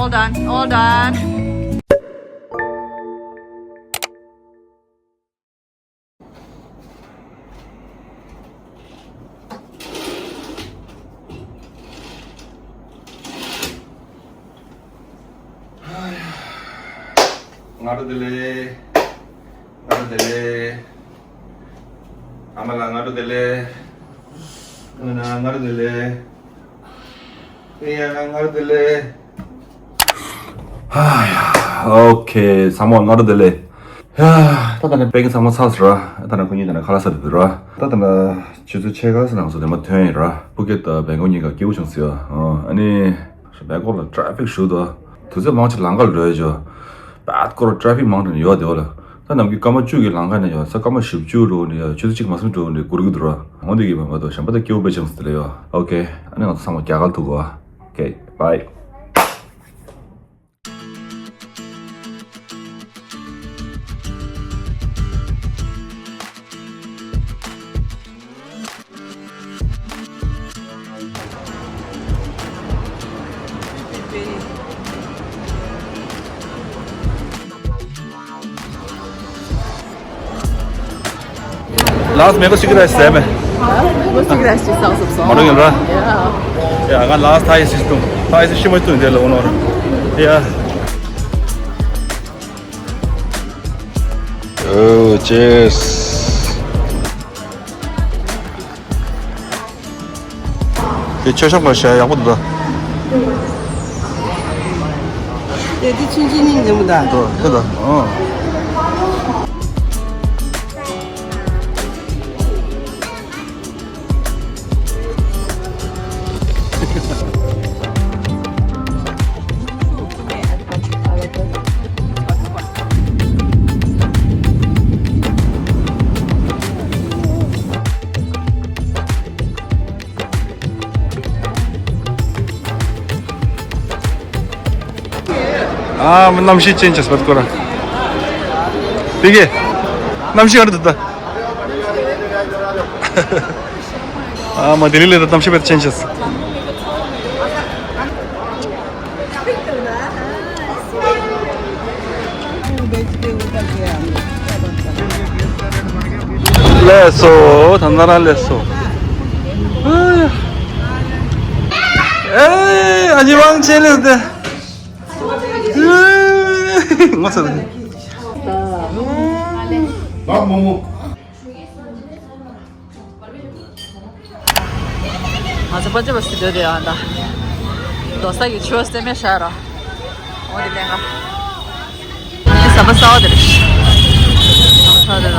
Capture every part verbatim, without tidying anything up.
All done. All done. སྔ་དྲོ་བདེ་ལེགས། སྔ་དྲོ་བདེ་ལེགས། ཨ་མ་ལགས་སྔ་དྲོ་བདེ་ལེགས། ཨ་ན་སྔ་དྲོ་བདེ་ལེགས། ཨེ་ཡ་སྔ་དྲོ་བདེ་ལེགས། ཧ་ཡ། ཨོ་ཁེ། ཚང་མ་སྔ་དྲོ་བདེ་ལེགས། ཡ། ད་ད་ནི་དཔེ་གི་ཚང་མ་ཚར་སོང་ར། ད་ནི་ཁོ་གཉིས་ད་ནི་ཁ་ལག་ཟ་དུས་ར། ད་ད་ནི་ཆུ་ཚོད་ཕྱེད་ཀ་ཙམ་ནང་ཚོ་དེ་མ་ཐོན་ཡིན་ར། ཕུ་ཀེ་ད་བེང་ཀོག་གཉིས་ཀ་སྐྱིད་པོ་བྱུང་ཟེར་ཡ། ཨ་ནི། སྦེལ་ཀོབ་ལ་ཊེ་ཕིག་ཞུ་དོ། དུས་ཚོད་མང་ཆེ་ལམ་ཁ་ལ་འགྲོ་ཡ་ཅོ། བད་ཀོ་ར་ཊེ་ཕིག་མང་དྲགས་ནས་ཡོད་དེ་བ་ལ། ད་ནམ་རྒྱུན་སྐར་མ་བཅུ་གི་ལམ་ཁ་ནས་ཡོད་ས་སྐར་མ་བཞི་བཅུ་འགྲོ་ནས་ཡོད་ཆུ་ཚོད་གཅིག་མ་ཟིན་འགྲོ་ནས་སྒུར་གི་འདུག་ར། འོ་འདི་གི་མ་མ་དོ་གཞན་པ་ད་སྐྱིད་པོ་དཔེ་བྱུང་ཟེར་ལེ་ཡོད། ཨོ་ཁེ། ཨ་ནི་ང་ཚོ་ཚང་མ་རྒྱ་གར་ཐུག་གོ། ཨོ་ཁེ། བྷའི། ལགས་མེ་ཀོ་སི་ཀི་ར་སི་ཟེར་མེ། ཧ། མེ་ཀོ་སི་ཀི་ར་སི་ཟ་སོབ་སོང་། མ་རུང་ཡིན་ར། ཡ། ཡ་ང་ལགས་ཐ་ཡི་སི་སྟུང་། ཐ་ཡི་སི་ཤི་མ་སྟུང་དེ་ལ་འོ་ནོ་ར། ཡ། ཨོ་ཅེས། དེ་མཆོད་བཤམས་སྒང་བཞག་ཡག་པོ་འདུག་ད། དེ་དེ་ཆུང་ཆུང་ཉིང་ཉིང་མོ་ད། འགྲོ་ཁྱོད་ད། ཨང་། ཨ་མ་གནམ་གཤིས་ཅན་ཅེས་པད་ཀོ་ར། དེ་གས། གནམ་གཤིས་ཨ་རུ་དུ་ད། ཨ་མ་དེ་རིང་ལས་ད་གནམ་གཤིས་པད་ཅན་ཅེས། ལེགས་སོ། ད་ན་ར་ལེགས་སོ། ཨེ་ཨ་ཉི་མང་ཆེ་ལེགས་ཏེ། ངོ་ཚ། ང་ཚོ་པན་ཇ་བ་སི་སྡོད་དེ་ཡང་ད། རྡོ་ས་གི་ཆུ་བ་སེ་མེ་ཤ་ར། འོ་དེ་ལེན་ག་ཟམ་པ་གསར་པ་དེ་རེད། ཟམ་པ་གསར་པ་དེ་ལ།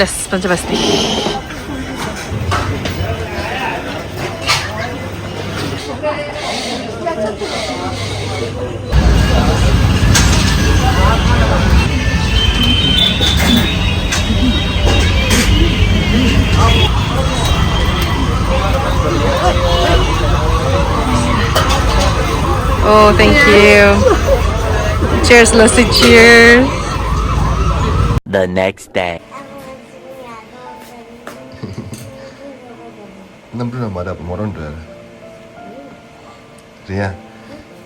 ལེས་པན་ཇ་བ་སི། Oh, thank you. Cheers, Lucy. Cheers. The next day. གནམ་གྲུ་ལ་མ་རབ་མོ་རང་འགྲོ་ཡ། རེད་ཡ།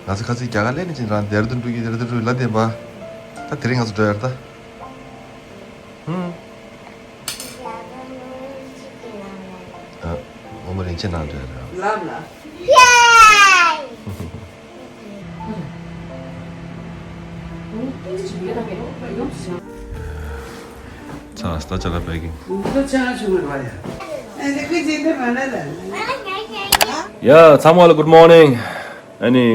ང་ཚོ་ཁ་སང་རྒྱ་གར་སླེབས་ནས་ཅི་རང་དེར་དུ་འགྲོ་གི་དེར་དུ་འགྲོ་གི་ལ་བསྡད་པ། ད་དེ་རིང་ང་ཚོ་འགྲོ་ཡ་རེད་ད། ཧུམ། ཨ། ངོ་མ་རིན་ཆེན་ནང་འགྲོ་ཡ་རེད། ལབ་ལ། ཚ་སྟ་ཅ་ལ་པའི་གིན། ཡ་ཚང་མ་ལ་good morning། ཨ་ནི།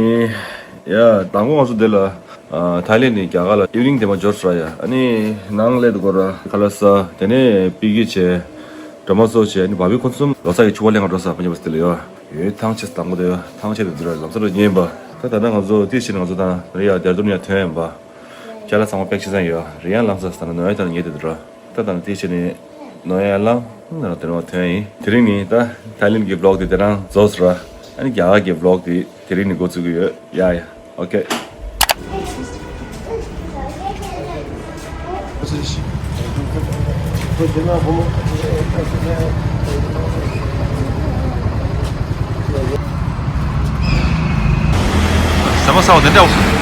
ཡ་དང་པོ་ང་ཚོ་འདི་ལ་ཨ་ཐའི་ལེན་ནས་རྒྱ་གར་ལ་evening་དེ་མ་འབྱོར་སོང་ཡ། ཨ་ནི་ནང་སླེབས་དུས་སྐོར་ཁ་ལག་ཟ། དེ་ནས་པི་ཀི་བྱས། ཌ་མ་སོ་བྱས། ཨ་ནི་བྷ་བྷི་ཁོ་ཚོ་ལོ་གསར་གྱི་ཕྱུ་པ་ལེན་ག་འགྲོ་ས་པན་ཇ་བ་སི་ལ་ཡོད། ཡོད་ཐང་ཆད་དང་པོ་དེ་ཡོད། ཐང་ཆད་དེ་འདི་ར་ལམ་སང་ར་ཉེ་ཡིན་པ། ད་ད་ལྟ་ང་ཚོ་ཏི་ཤི་ང་ཚོ་དང་རི་ཡ་དེར་དུ་ཡ་ཐོན་ཡིན་པ། ཅ་ལག་ཚང་མ་པེག་བྱེད་ས་ཡོད། རི་ཡང་ལམ་སང་ད་ནི་ནོ་ཡ་དང་ཉེ་དེ་འདི་ར། ད་ད་ནི་ཏི་ཤི་ནི་ནོ་ཡ་ལམ་ན་དེ་རང་ཐོན་ཡིན། དེ་རིང་ནི་ད་ཐའི་ལེན་གྱི་vlog་དེ་དེ་རང་རྫོགས་སོང་ར། ཨ་ནི་རྒྱ་གར་གྱི་vlog་དེ་དེ་རིང་ནི་འགོ་ཚུགས་ཀྱི་ཡོད། ཡ་ཡ། Okay. ཟ་མ་ཟ་བ་དེ་འདྲ་བ།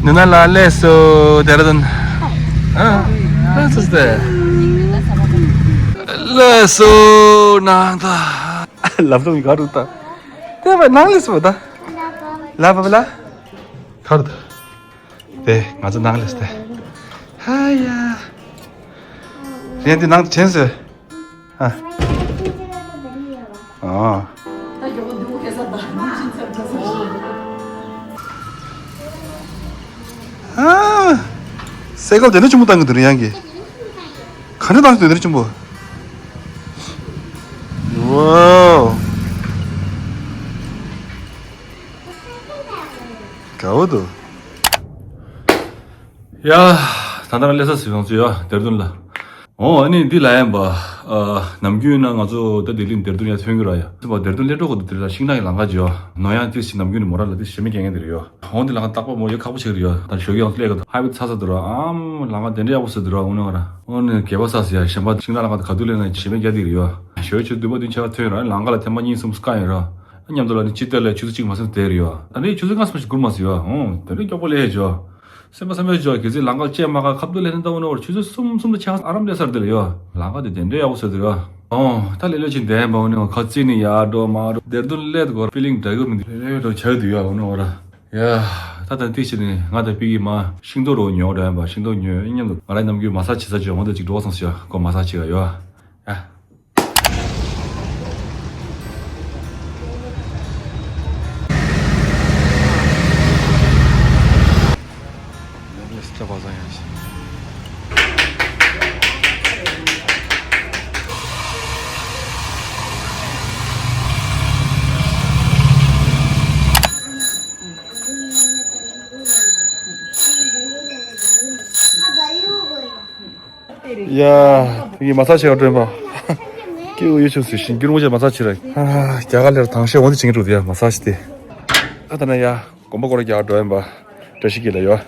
ནུ་ན་ལ་ལེ་སོ་དེ་ར་དོན། ཨ་ལེ་སོ་སྟེ། ལེ་སོ་ནང་ད། ལབ་དུ་མི་ག་རུ་ད། དེ་བ་ནང་ལེ་སོ་ད། ལ་བ་བ་ལ། ག་རུ་ད། དེ་ང་ཚོ་ནང་ལེ་སོ་སྟེ། ཧ་ཡ། ཡན་དེ་ནང་དུ་ཆེན་སོ། ཨ། ཨ། ཨ། སེ་ཀལ་དེ་འདྲ་ཆེན་པོ་བཏང་གི་འདུག་རེད་ཡང་གི། ག་འདྲ་བཏང་གི་འདུག་དེ་འདྲ་ཆེན་པོ། ཝའོ། དགའ་བོ་འདུག་ཡ། ད་ལྟ་ལྷ་ས་ཟི་ལིང་ཚོ་ཡོད་ལྡེར་ལྡུན་ལ། འོ་ཨ་ནི་འདི་ལ་ཡན་པ། ཨ། ནམ་རྒྱུན་ན་ང་ཚོ་ད་ལྡི་ལི་ལྡེར་ལྡུན་ཡ་ཐོན་གི་ར་ཡ། ད་ལྡེར་ལྡུན་སླེབས་འགྲོ་གོ་འདུག་དེ་ལ་ཤིང་ནགས་ཀྱི་ལམ་ཁ་ཅིག་ཡོད། ནོར་ཡང་ཏིས་ཤི་ནམ་རྒྱུན་ནི་མོ་ར་ལ་ཏིས་ཞེ་མི་རྒྱག་མཁན་དེ་རེད་ཡོད། འོ་འདི་ལམ་ཁ་རྟག་པ་མོ་ཡོད་ཁག་པོ་ཞིག་རེད་ཡོད། ད་ཞོགས་ཀྱི་ཡང་སླེབས་ག་འདུག་ཧའི་ཝེ་ཚ་ས་འདུག་ར་ཨམ་ལམ་ཁ་དེ་འདྲ་ཡག་པོ་ཟེར་འདུག་ར་འོ་ནི་ང་ར། འོ་ནི་གད་པ་ས་ཟེར་ཡ་གཞན་པ་ཤིང་ནགས་ལམ་ཁ་ག་དུས་སླེབས་ན་ཞེ་མི་རྒྱག་དེ་རེད་ཡོད། ཞོགས་ཆུ་བདུན་པ་བདུན་ཕྱེད་ཀ་ཐོན་ར་ལམ་ཁ་ལ་ཐེངས་མ་གཉིས་གསུམ་སྐག་ཡིན་ར། མཉམ་དུ་ལ་ནི་ཅི་ལྟར་ལས་ཆུ་ཚོད་གཅིག་མ་ཟིན་དེ་རེད་ཡོད། ད་ནི་ཆུ་ཚོད་ལྔ་ཙམ་ཞིག་འགོར་མ་སོང་ཡོད། ཨོ་དེ་རིང་མགྱོགས་པོ་སླེབས་ཡོད་ཇོ། སེམས་པ་བསམ་ཡོད་ཇོ་གལ་སྲིད་ལམ་ཁ་བཅད་མ་ག་ཁ་བསྡུ་ལས་ནི་ད་འོ་ནོ་བར་ཆུ་ཚོད་གསུམ་གསུམ་དང་ཕྱེད་ཀ་ཨ་རམ་སླེབས་ས་རེད་དེ་ལ་ཡོད། ལམ་ཁ་དེ་དེ་འདྲའི་ཡག་པོ་བཟོས་འདུག་ཡོད། ཨོ་ད་ལེ་ལོ་ཅིག་བསྡད་པ་འོ་ནོ་ཁ་རྩིས་ནི་ཡག་འགྲོ་མ་འགྲོ་སྡེར་དོན་སླེབས་འདུག་གོ་ཕི་ལིང་འདྲ་གི་མི་འདུག་ལེ་ལོ་ཆགས་འདུག་ཡོད་འོ་ནོ་བར། ཡ། ད་ད་ཏིག་ཅིག་ནི་ང་དང་པི་གི་མ་ཤིང་ཏོག་རོ་ཉོ་འདྲ་ཡིན་པ་ཤིང་ཏོག་ཉོ་མཉམ་དུ་ང་རའི་ནམ་རྒྱུན་མ་སཱ་ཇི་བྱེད་ས་ཅིག་འོ་འདི་ཅིག་འགྲོ་སོང་ཟེར་ཡ་ཁོ་མ་སཱ་ཇི་བྱེད་ག་ཡོད། ཡ། ཡ། ངས་མ་སཱ་ཇི་བྱེད་ག་འགྲོ་ཡིན་པ། སྐྱེ་བོ་ཡུལ་ཕྱོགས་སུ་ཞིང་སྐྱུར་མོ་ཆེ་མ་སཱ་ཇི་བྱེད་ར། ཨ། རྒྱ་གར་ལེར་དང་ཤེས་འོང་དེ་བྱེད་ཀྱི་འགྲོ་དེ་ཡ་མ་སཱ་ཇི་དེ། ཨ་ད་ན་ཡ། དགོན་པ་སྐོར་རྒྱག་འགྲོ་ཡིན་པ། བཀྲ་ཤིས་ཀྱི་ལ་ཡོད།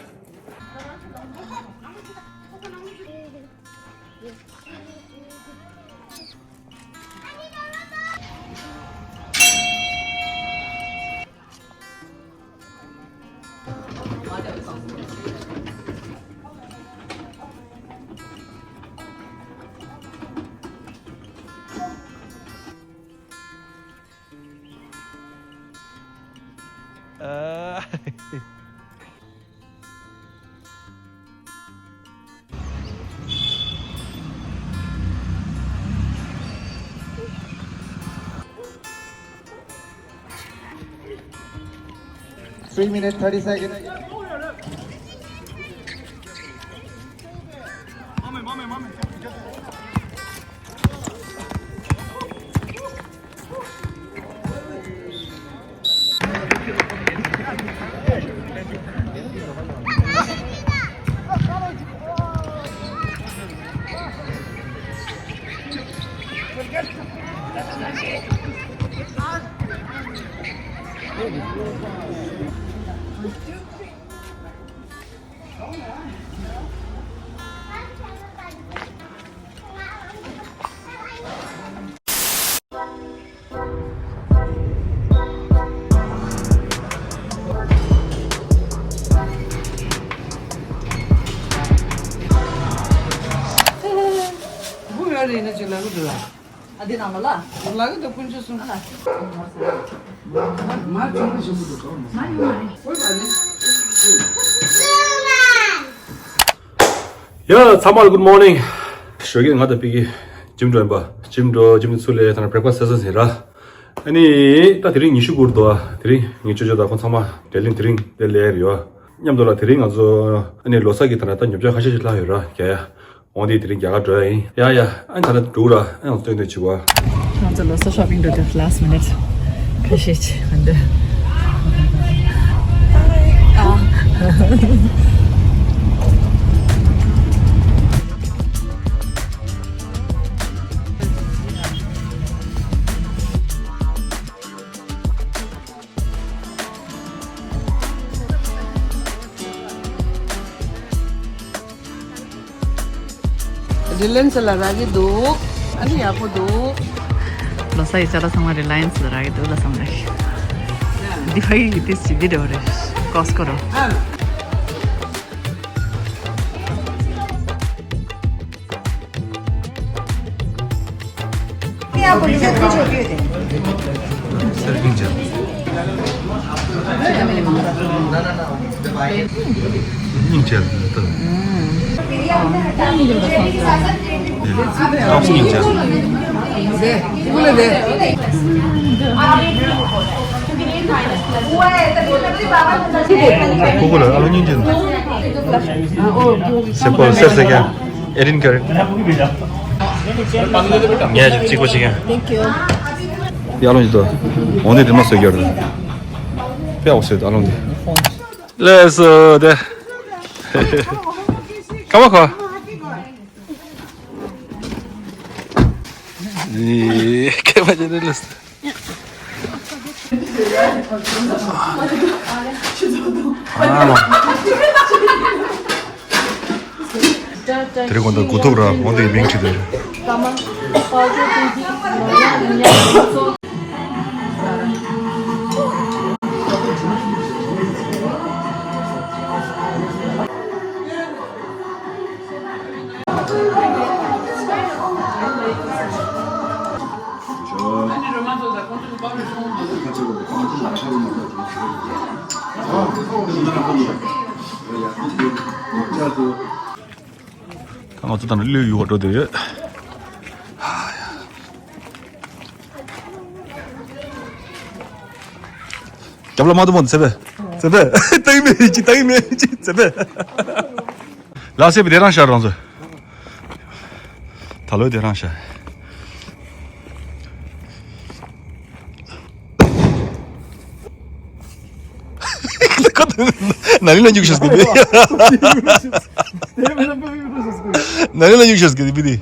Three minutes, thirty seconds. བུ་ཡོད་རེད་ན་ཅིག་ལ་གི་འདུག་ལ། ཨ་དེ་ནང་ལ་ལ། ལ་གི་དོ་ཀུན་ཆུ་སུ། ཨ་ལ། མ་ཅུང་ཞིག་མ་ཡོང་མ་རེད། ཨོ་ད་ནི། ཡ་ཚང་མ་good morning། ཞོགས་ཀས་ང་དང་པི་ཀི་ཇིམ་འགྲོ་ཡིན་པ། ཇིམ་འགྲོ་ཇིམ་ནས་ཚུར་ལ་ད་ནི་breakfast་ཟ་ས་ཟིན་ར། ཨ་ནི་ད་དེ་རིང་ཉི་ཤུ་འགོར་འདུག་ཨ། དེ་རིང་ངའི་ཅོ་ཅོ་དང་ཁོང་ཚང་མ་ལྡི་ལི་དེ་རིང་དེ་ལས་རེད་ཡོད། མཉམ་དུ་ལ་དེ་རིང་ང་ཚོ་ཨ་ནི་ལོ་གསར་གྱི་ད་ནི་ད་ཉོ་ཆ་ཁ་ཤས་ཤིག་ལྷག་ཡོད་ར་རྒྱ་ཡ། འོང་དེ་དེ་རིང་རྒྱ་གར་འགྲོ་ཡ་ཡིན། ཡ་ཡ་ཨ་ནི་ད་ལྟ་འགྲོ་ར་ཨ་ཡང་སྟོན་སྟོན་བྱེད་བ། ང་ཚོ་ལོ་གསར་shopping་འགྲོ་དུས་last minute་ཁ་ཤས་ཅིག་ཧན་དུ། Reliance་ལ་རག་གི་འདུག་ཨ་ནི་ཡག་པོ་འདུག་ལོ་གསར་ཡི་ཆ་ལ་ཚང་མ་Reliance་ལ་རག་གི་འདུག་ལ་བསམ་རེད། འདི་ཕ་གི་ཏིས་ཅི་འདི་འདྲ་བོ་རེད། Costco་རོ། ཨ། སེམས་པ་སེར་སེ་ཀྱང་ཨེ་རིན་ཀ་རེད། ངས་གཅིག་པོ་ཞིག་ཡང་། Thank you། ཡ་ལོ་ཡིན་དོ། འོ་ནི་དེ་མ་སོས་རྒྱུ་རེད། དཔེ་འོ་སོས་ཨ་ལོ་འདི། ལས་སོ་དེ། ཀ་བ་ཁོ། ཁེ་མ་ཅན་ལས། དེ་རིང་གོང་དུ་དགུ་ཐུག་ར་འོང་དེའི་མིང་ཁྲིད་དེ། ང་ཚོ་ད་ནི་གློད་ཡུལ་བ་འགྲོ་འདོད་ཡོད། རྒྱབ་ལ་མ་གཏོང་བ་ཚེ་འཕེལ། ཚེ་འཕེལ། ཏིང་མེ་ཅི་ཏིང་མེ་ཅི་ཚེ་འཕེལ། ལ་སེ་བི་དེ་རང་ཤར་རང་ཚོ། ད་ལོའི་དེ་རང་ཤར། ནཱ་ལེན་ལ་འཇུག་ཤོག་ཟེར་གི་འདུག་ནཱ་ལེན་ལ་འཇུག་ཤོག་ཟེར་གི་འདུག་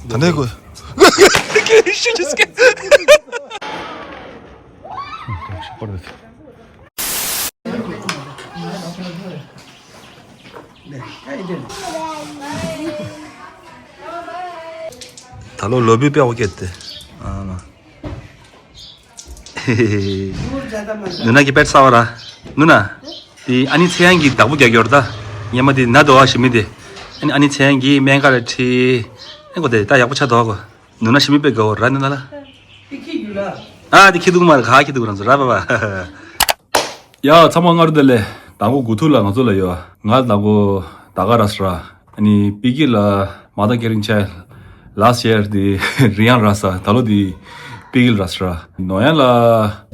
ད་ནས་གོ། ཤི་ཤི་ཤི། ད་ལོ་ལོ་བུའི་དཔེ་འོ་སྐད་དེ། ཨ་མ། ནུ་ན་གི་པེད་ས་བ་ར། ནུ་ན། དེ་ཨ་ནི་ཚེ་དབྱངས་ཀྱི་བདག་པོ་རྒྱག་ཡོད་ར་ད། ཉེ་མ་དེ་ན་དོ་བ་ཞི་མི་དེ། ཨ་ནི་ཨ་ནི་ཚེ་དབྱངས་ཀྱི་སྨན་ཁང་ལ་ཁྲིད། ཨེ་གོ་དེ་ད་ཡག་པོ་ཆགས་འདུག་གོ། ནུ་ན་ཞི་མི་དཔེ་དགའ་བོ་ར་ནུ་ན་ལ། དེ་ཁྱི་རྒྱུ་ལ། ཨ་དེ་ཁྱི་འདུག་མ་རེད་ག་ཁྱི་འདུག་རང་ཚོ་ར་བ་བ། ཡ་ཚང་མ་སྔ་དྲོ་བདེ་ལེགས། མདང་དགོང་དགུ་ཐུག་ལ་ང་ཚོ་ལ་ཡོད། ང་མདང་དགོང་ད་ག་ར་སོ་ར། ཨ་ནི་པི་ཀི་ལ་mother caring child last year དེ་རི་ཡང་ར་ས་ད་ལོ་དེ་པི་ཀི་ལ་ར་སོ་ར། ནོ་ཡང་ལ་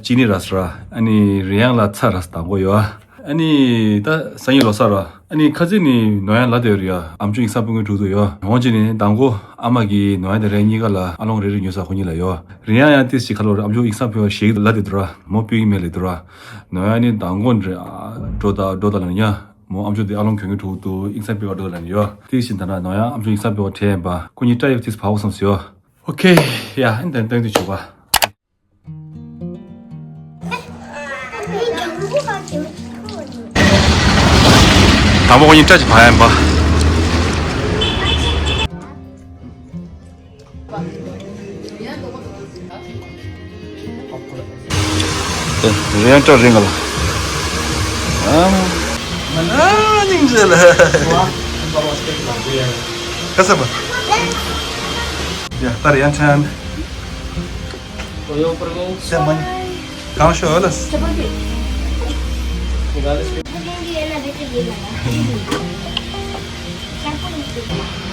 ཅི་ནི་ར་སོ་ར། ཨ་ནི་རི་ཡང་ལ་ཚ་ར་ས་མདང་དགོང་ཡོད། ཨ་ནི་ད་སང་ཉིན་ལོ་གསར་ར། ཨ་ནི་ཁ་ཚིག་ནི་ནོ་ཡང་ལ་དེ་རེད་ཡ། ཨམ་ཅོག་ཡིག་ཚང་ཕུལ་མཁན་དྲུག་ཏུ་ཡོད། འོང་ཅི་ནི་མདང་དགོང་ཨ་མ་གིས་ནོ་ཡང་དེ་རེད་གཉིས་ཀ་ལ་ཨ་ལོང་རེ་རེ་ཉོས་ས་ཁོ་གཉིས་ལ་ཡོད། རི་ཡང་ཡང་ཏིས་ཅི་ཁ་ལོ་རེ་ཨམ་ཅོག་ཡིག་ཚང་ཕུལ་བ་ཞེ་གི་ལ་དེ་དུ་ར་མོ་པི་གི་མེ་ལེ་དུ་ར། ནོ་ཡང་ནི་མདང་དགོང་རེ་འགྲོ་ད་འགྲོ་ད་ལ་ཡ། མོ་ཨམ་ཅོག་དེ་ཨ་ལོང་གྱོན་གྱི་འགྲོ་འདུག་ཡིག་ཚང་ཕུལ་བ་འགྲོ་ད་ལ་ཡོད། ཏིས་ཅི་ད་ན་ནོ་ཡང་ཨམ་ཅོག་ཡིག་ཚང་ཕུལ་བ་དྲན་པ་ཁོ་གཉིས་ཏྲ་ཡོད་ཏིས་ཕ་བོ་སམ་སི་ཡོད། ཨོ་ཁེ། ཡ་ཨན་ཏན་ཏན་དུ་ཆོག་པ། དང་པོ་ཁོ་གཉིས་སྐྲ་ཅིག་བག་ཡ་ཡིན་པ། རེ་ཡང་སྐྲ་རིང་ག་ལ། ཨ་མ། ཨ་སྙིང་རྗེ་ལ། ཁ་སེ་མ། ཡ་ད་རེད་ཡ་ཁྲན། གང་ཤོ་ལ།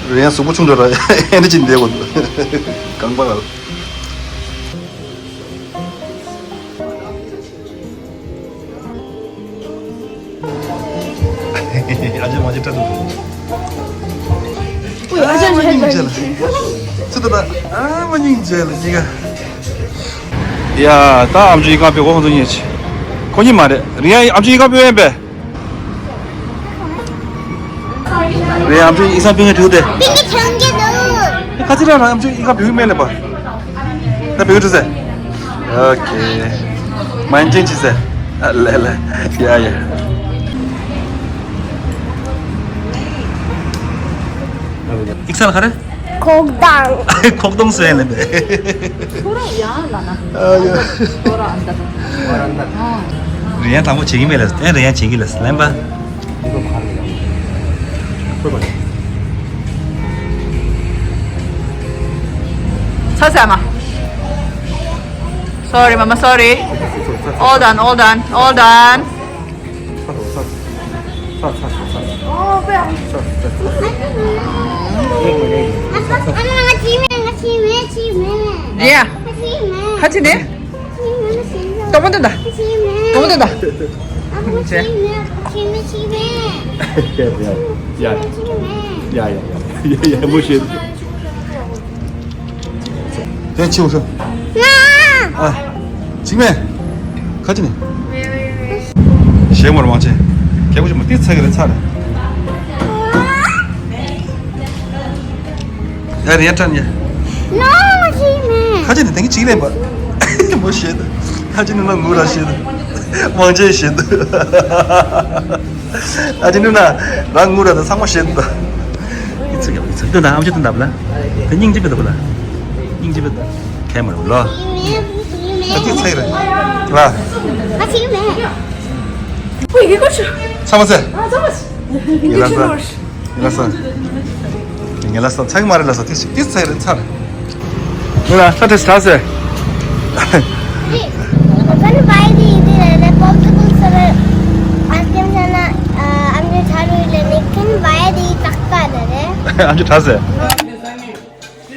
རེད་ཡ་གཟུགས་པོ་ཆུང་དྲགས་ར་ཨེ་འདྲ་ཅིག་འདེད་དགོས་འདུག་གང་པ་ལ། ཨ་ཅེ་མ་ཅེ་ཏྲ་ཏུ། ཨོ་ཨ་ཅེ་མ་ཉིང་ཅེ་ལ། ཚུ་ཏུ་ཏ་ཨ་མ་ཉིང་ཅེ་ལ་ཅི་ག་ཡ་ད་ཨམ་ཅོ་ཡི་ག་པེ་གོ་ཧོན་ཚོ་ཉེ་ཆེ། ཁོ་གཉིས་མ་རེད། རི་ཡ་ཨམ་ཅོ་ཡི་ག་པེ་ཡན་པེ། རེད་ཨམ་ཅོ་ཡི་སང་པེ་ངའི་ཐུག་དེ། ཁ་ཚི་ར་ར་ཨམ་ཅོ་ཡི་ག་པེ་མེ་ལེ་པ། ད་བེའུ་འགྲོ་ཟེར། ཨོ་ཁེ། མན་ཅན་ཅི་ཟེར། ཨ་ལེ་ལེ། ཡ་ཡ། ཨིག་སལ་ག་རེ། ཁོག་དང་། ཁོག་དང་ཟེར་ལེ་མེ། ཁོ་རང་ཡང་ལ་ན། ཨ་ཡ། ཁོ་རང་ཨ་འདར། རེ་ཡང་དང་པོ་བྱེད་ཀྱི་མེད་ལ་ཨེ་རེ་ཡང་བྱེད་ཀྱི་ལ་ལན་པ། ཚ་ས་མ། Sorry, mama, sorry. All done, all done, all done. Yeah. ཁ་ཅི་ནས། ཏོག་མོ་ཏོ་ད། ཏོག་མོ་ཏོ་ད། ཡ་ཡ་ཡ་ཡ་མོ་ཤེས། དེ་ཆི་བོ་ཤོ། ཨ། ཅིག་མེ། ཁ་ཅི་ནས། ཞེ་མོར་མང་ཆེ། ཁྱེད་ཀོ་ཅི་མོ་ཏི་ཚ་གི་རེད་ཚ་རེད། ཡ་རེད་ཡ་ཏྲན་ཡ། ཁ་ཅི་ནས་དེང་གི་ཅིག་ལེན་པ། མོ་ཤེས་ད། ཁ་ཅི་ནས་ན་ངུ་ར་ཤེས་ད། མང་ཆེ་ཤེས་ད། ཨ་ཅི་ནུ་ན་རང་ངུ་ར་ད་ཚང་མ་ཤེས་ད། ཨི་ཚིག་ཡ་ཨི་ཚིག་དོན་དང་ཨམ་ཅི་དོན་དང་ལ། དེ་སྙིང་རྗེ་པེ་ད་བུ་ལ། སྙིང་རྗེ་པེ་ད། ཁེ་མ་རུ་ལོ། ཨ་ཅི་ཚེ་རེ། ལ། ཨ་ཅི་མེ། ཚ་མ་ཚེ། ཨ་ཚ་མ་ཚེ། ངེ་ལ་ས། ངེ་ལ་ས། ངེ་ལ་ས་ཚ་གི་མ་རེད་ལ་ས་ཏི་ཏི་ཚེ་རེ་ཚ་རེ། ངེ་ལ་ས་ཏི་ས་ཚེ། We're gonna buy the, the, the portable for the, I'm gonna, uh, I'm gonna tell you, like, they can buy the takta, eh? ཨམ་ཅོ་ད་ཟེར།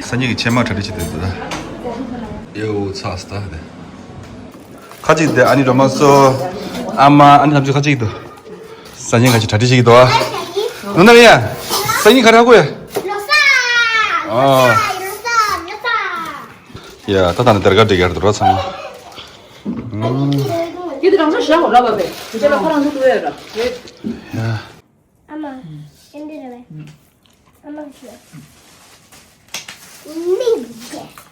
སང་ཉིན་གྱི་ཕྱེ་མར་གྲ་སྒྲིག་བྱེད་དུས་འདུག་ད། ཡོ་ཚ་སྟ་དེ། ཁ་ཅིག་དེ་ཨ་ནི་རོ་མ་སོ། ཨ་མ་ཨ་ནི་ཐམས་ཅད་ཁ་ཅིག་འདུག་སང་ཉིན་ཁ་ཅིག་གྲ་སྒྲིག་བྱེད་ཀྱི་འདུག་ཨ། ནུ་ན་རེ་ཡ། སང་ཉིན་ག་རེ་ཧ་གོ་ཡ། ལོ་གསར། ཨ། ལོ་གསར། ལོ་གསར། ཡ་ད་ད་ནི་དེར་ག་འགྲིག་ཡར་འདུག་ར་ཚང་མ། ཨུམ། ཁྱེད་དེ་རང་ཚོ་ཞག་འོ་ར་བ་བས། དེ་ལ་ཁ་རང་ཚོ་ཏུ་ཡ་ར། ཡ། ཨ་མ། ཨེ་འདི་རེད་བས། ཨ་མ་ཞུ། མིག་རྒྱ།